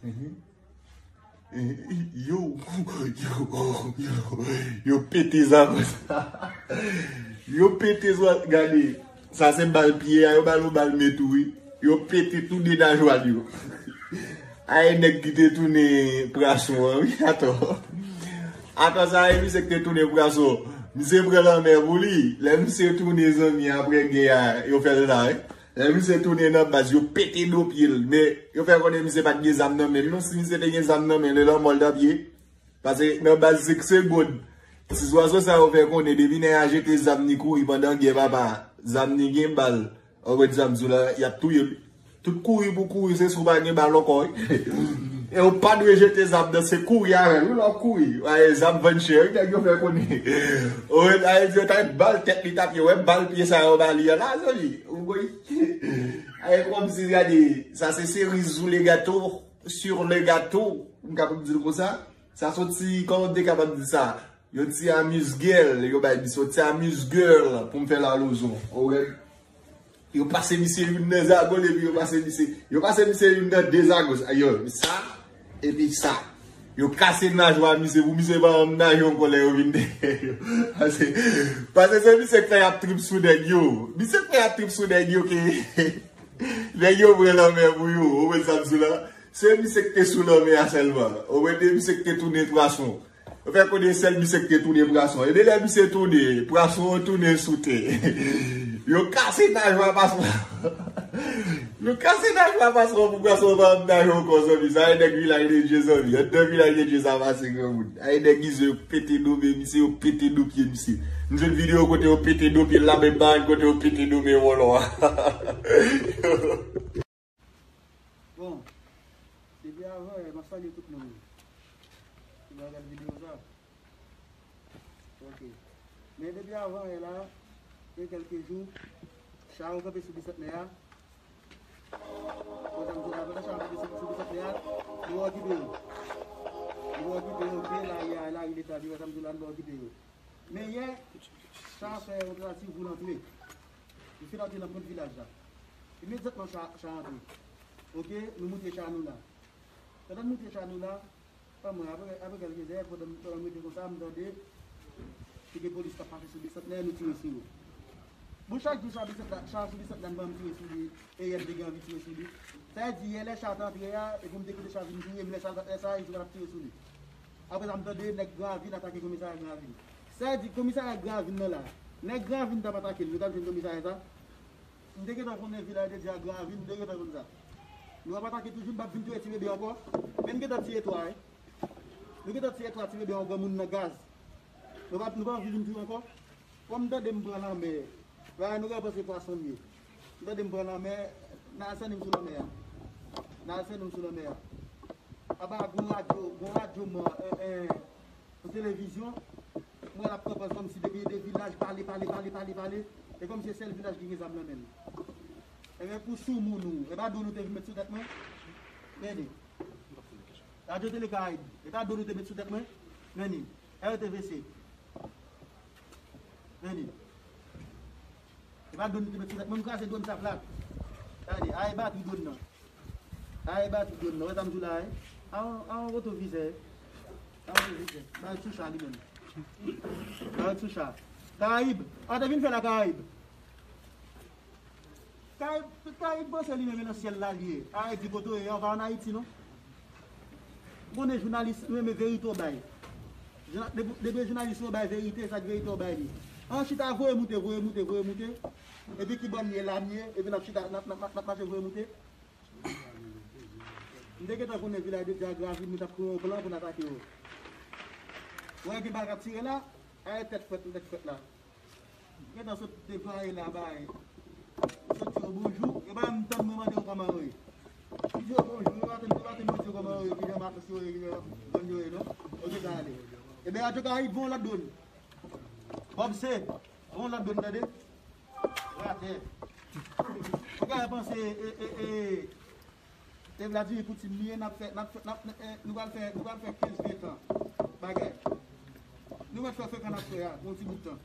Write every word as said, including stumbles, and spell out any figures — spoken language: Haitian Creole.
Mhm. Mhm. Yo, yo, yo, yo pete zam. Yo pete zam, gade. Sa se bal pye a, yo ba l yon bal men tou, wi. Yo pete tou de najwa l yo. Ay, nèg ki te tounen pwason an, wi, atò. Atò sa, e misye ki te tounen pwason. Misye pran lanmè pou li. Lè misye tounen zanmi apre gè a, yo fè l la, wi. Lè misye tounen nan baz, yo pete do pye l. Men, yo fè konnen misye pa t gen zam nan men l, non. Si misye te gen zam nan men l, e lanmò l t ap ye. Paske nan baz senk segonn, ti zwazo sa yo fè konnen depi nèg a jete zam ni kouri pandan gè papa, zam ni gen bal, ou konprann sa m di w la, y ap touye l. Tout kouri pou kouri, se si w pa gen bal ankò, wi. E w pa dwe jete zam nan, se kouri avè l, wi, lè w ap kouri. Ay, zam vann chè, wi, nèg yo fè konnen. Ou konprann, ay, di yo ta bal tèt li t ap ye, wè bal pye sa yo ba li an la, zanmi. Ou konprann? Ay, kòmsi, gade, sa se seri sou le gato, sur le gato, m kapab di l konsa. Sa se yon ti, kòman m te kapab di sa? Yon ti amuse gueule, yo bay misye yon ti amuse gueule pou m fè lalozon. Ou konprann? Yo pase misye youn nan zago l epi yo pase misye, yo pase misye youn nan de zago. Yo, sa, epi sa. Yo kase najwa misye pou misye pa janm naje ankò lè yo vin dèyè yo. Paske, paske se misye k fè y ap trip sou nèg yo. Misye k fè y ap trip sou nèg yo ke nèg yo pran lanmè pou yo. Ou konprann sa m di w la? Se misye ki te sou lanmè a sèlman. Ou wè de misye ki te tounen pwason. Yo fè konnen sèl misye ki te tounen pwason. E de lè misye tounen, pwason an tounen sou tè. Yo kase najwa pwason. Yo kase najwa pwason pou pwason an pa janm naje ankò, zanmi. Sa e nèg Vilaj de Dye, zanmi. Anndan Vilaj de Dye sa pase granmoun. Ay nèg izo yo pete do men misye, yo pete do pye misye. M jwenn videyo kote yo pete do pye l la, men m pa jwenn kote yo pete do men vòlò a. Bon, depi avan yè, m ap salye tout moun ki va gad videyo sa. Ok. Men depi avan yè la, gen kèlke jou, cha yo kanpe sou Bisantnè a. Konsa m di w la, pandan cha yo kanpe sou, sou Bisantnè a, nou okipe yo. Nou okipe yo, vye lari a, lari Leta, nou wè sa m di w la, nou okipe yo. Men yè, cha a fè yon tantativ pou l antre. Li fin antre nan pwent vilaj la. Imedyatman cha, cha antre. Ok, nou moute cha nou la. Pandan n moute cha nou la, pa mwen, apre, apre kèlke zè, pandan, pandan m rete konsa, m tande, te gen polis k ap pase sou Bisantnè, nou tire sou yo. Bon, chak jou sa, Bisantnè, cha sou Bisantnè, m pa janm tire sou li, e yè m te gen anvi tire sou li. Sa vle di, yè lè cha t antre a, e pou m te kite cha vin touye m, lè sa, lè sa, e jou a t ap tire sou li. Apre sa, m tande nèg Gran Ravin atake komisarya Gran Ravin. Sa vle di, komisarya Gran Ravin nan la, nèg Gran Ravin t ap atake l, nou t ap jwenn komisarya sa? M te gentan konnen Vilaj de Dye a Gran Ravin, m te gentan konn sa. Nou ap atake toujou, n p ap vin touye ti bebe ankò. Men n gentan tiye twa, wi. Nou gentan tiye twa ti bebe, yon granmoun nan gaz. Nou pa, nou pa anvi vin touye ankò. Kòm m tande m pran lanmè, bagay nou ka panse pwason m ye. M tande m pran lanmè, n al sènen m sou lanmè a. N al sènen m sou lanmè a. Anba a gon radyo, gon radyo man, en, en, yon televizyon, m wè l ap kanpe kòmsi depi de vilaj pale, pale, pale, pale, pale. E kòmsi se sèl vilaj ki gen zam nan men l. Ebyen, pou soumoun ou, e pa do nou te vin met sou tèt mwen? Men li. Radyo Tele Karayib, e pa do nou te met sou tèt mwen? Men li. R T V C. Men li. E pa dwòn ki te met sou tèt mwen, m kraze dwòn sa plat. Gade, a e batri dwòn nan. A e batri dwòn nan. Wè sa m di w la, wi. A yon, a yon retovizè. A yon retovizè. Ba l sou cha li menm. Ba l sou cha. Karayib. A te vin fè la Karayib. Karayib, tout Karayib panse li menm e nan syèl la li ye. A e di kote w ye, w pa ann Ayiti non. M konnen jounalis, nou renmen verite w bay. Jouna-, depi, depi jounalis yo bay verite, sa k verite w bay li. An chita voye moute, voye moute, voye moute. Epi ki bò n ye la m ye, epi n ap chita, n ap, n ap, n ap, n ap mache voye moute. M te gentan konnen Vilaj de Dye a Gran Ravin, nou t ap kreye yon plan pou n atake yo. Ou wè gen bal k ap tire la, a e tèt frèt, tèt frèt la. Gentan sot deplwaye la bay. Sot di yo bonjou, yo pa menm tann mwen mande yo kòman yo ye. Li di yo bonjou, yo pa tann, yo pa tann mwen di yo kòman yo ye, kijan matris yo ye, kijan zòn yo ye non. Ok, sa ale. Ebyen, Radyo Karayib, voye yon lòt dwòn. Bob C, voye yon lòt dwòn, tande. Ratè. Ou ka panse, e, e, e, e Vladimir Poutine li ye, n ap fè, n ap fè, n ap, eh, nou pral fè, nou pral fè kenz, ven tan bagay. Nou mèt fè frekan n ap fè a, pou yon ti bout tan.